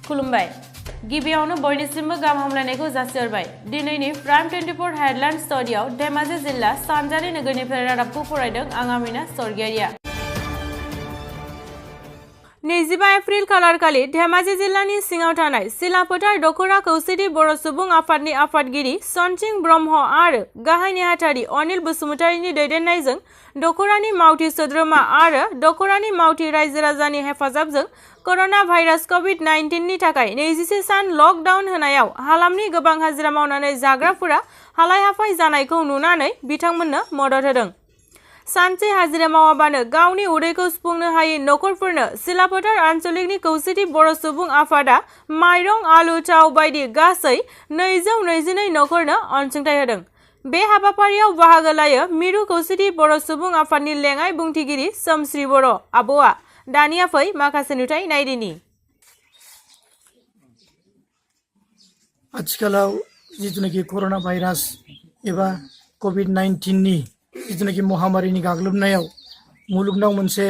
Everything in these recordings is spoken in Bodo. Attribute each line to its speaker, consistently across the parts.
Speaker 1: खुलुमबाय गिबियावनो बयनिसिमबो गाहाम हामलायनायखौ जासिहरबाय दिनैनि प्राइम 24 हेडलाइन स्टुडियाव धेमाजि जिल्ला सानजारि नोगोरनिफ्राय रादाबखौ फरायदों आं आमिना सरगियारिया 25 एप्रिल खालारखालि धेमाजि जिल्लानि सिङाव थानाय सिलाफोथार दख'रा खौसेथि बर' सुबुं आफादनि आफादगिरि सनसिं ब्रह्म आरो गाहाय नेहाथारि अनिल बसुमतारीनि दैदेननायजों दख'रानि मावथि सोद्रोमा आरो दख'रानि मावथि रायजो राजानि हेफाजाबजों कर'ना भाइरास कभिड-19 नि थाखाय 21 सान लकडाउन होनायाव हालामनि गोबां हाजिरा मावनानै जाग्राफोरा हालाय हाफाय जानायखौ नुनानै बिथांमोननो मदद होदों। सानसे हाजिरा मावाबानो गावनि उदैखौ सुफुंनो हायै नखरफोरनो सिलाफोथार आन्चलिकनि खौसेथि बर' सुबुं आफादा माइरं आलु थाव बायदि गासै 222 नखरनो अनसुंथाइ होदों। बे हाबाफारियाव बाहागो लायो मिरु खौसेथि बर' सुबुं आफादनि लेङाइ बुंथिगिरि सोमश्री बर' आब'आ दानिया फै माखासे नुथाय नायदिनि।
Speaker 2: आथिखालाव जितुनाखि कर'ना भाइरास एबा कभिड-19 नि जितुनाखि महामारिनि गाग्लोबनायाव मुलुगनाव मोनसे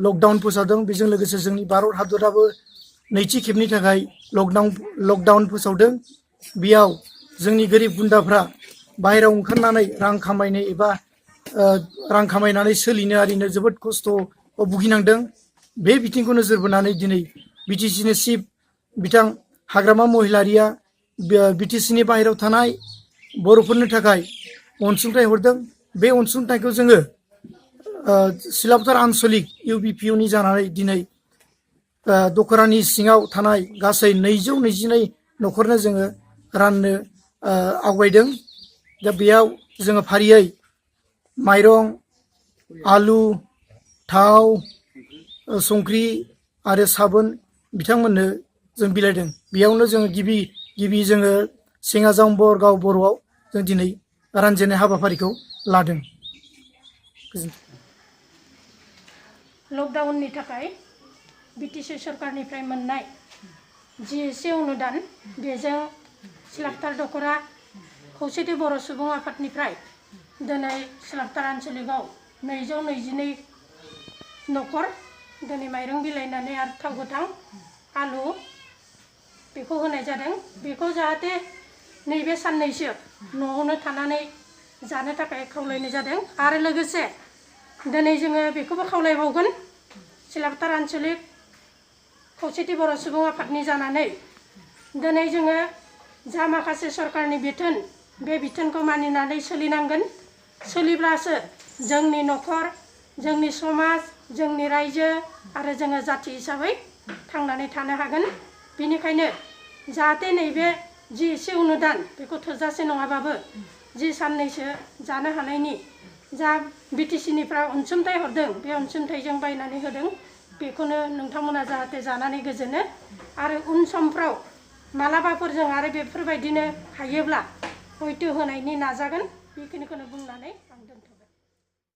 Speaker 2: लकडाउन फोसावदों। बेजों लोगोसे जोंनि भारत हादराबो नैथि खेबनि थाखाय लकडाउन फोसावदों। बेयाव जोंनि गोरिब गुन्द्राफ्रा बाहेरायाव ओंखारनानै रां खामायनो एबा रां खामायनानै सोलिनो आरिनो जोबोद खस्थ' भुगिनांदों। बे बिथिंखौ नोजोर बोनानै दिनै बिटिसिनि चिफ बिथां हाग्रामा महिलारिया बिटिसिनि बाहेरायाव थानाय बर'फोरनि थाखाय अनसुंथाइ हरदों। बे अनसुंथाइखौ जोङो सिलाफोथार आन्चलिक इउबिपिअनि जानानै दिनै दख'रानि सिङाव थानाय गासै 222 नखरनो जोङो राननो आवगायदों। दा बेयाव जोङो फारियै माइरं आलु थाव संख्रि आरो साबोन बिथांमोननो जों बिलाइदों। बेयावनो जोङो गिबि जोङो सेङाजाम बरगाव बर'आव जों दिनै रानजेननाय हाबाफारिखौ लादों।
Speaker 3: लकडाउननि थाखाय बिटिसि सरकारनिफ्राय मोननाय जि एसे अनुदान बेजों सिलाफोथार दख'रा खौसेथि बर' सुबुं आफादनिफ्राय दिनै सिलाफोथार आन्चलिकआव 222 नखर दिनै माइरं बिलाइनानै आरो थाव गोथां आलु बेखौ होनाय जादों। बेखौ जाहाथे नैबे साननैसो न'आवनो थानानै जानो थाखाय खावलायनाय जादों आरो लोगोसे दिनै जोङो बेखौबो खावलायबावगोन सिलाफोथार आन्चलिक खौसेथि बर' सुबुं आफादनि जानानै दिनै जोङो जा माखासे सरकारनि बिथोन बे बिथोनखौ मानिनानै सोलिनांगोन। सोलिब्लासो जोंनि नखर जोंनि समाज जोंनि रायजो आरो जोङो जाथि हिसाबै थांनानै थानो हागोन। बेनिखायनो जाहाथे नैबे जि एसे अनुदान बेखौ थोजासे नङाबाबो जि साननैसो जानो हानायनि जा बिटिसिनिफ्राय अनसुंथाइ हरदों बे अनसुंथाइजों बायनानै होदों। बेखौनो नोंथांमोना जाहाथे जानानै गोजोनो आरो उन समफ्राव मालाबाफोर जों आरो बेफोरबायदिनो हायोब्ला हयथ' होनायनि नाजागोन। बेखिनिखौनो बुंनानै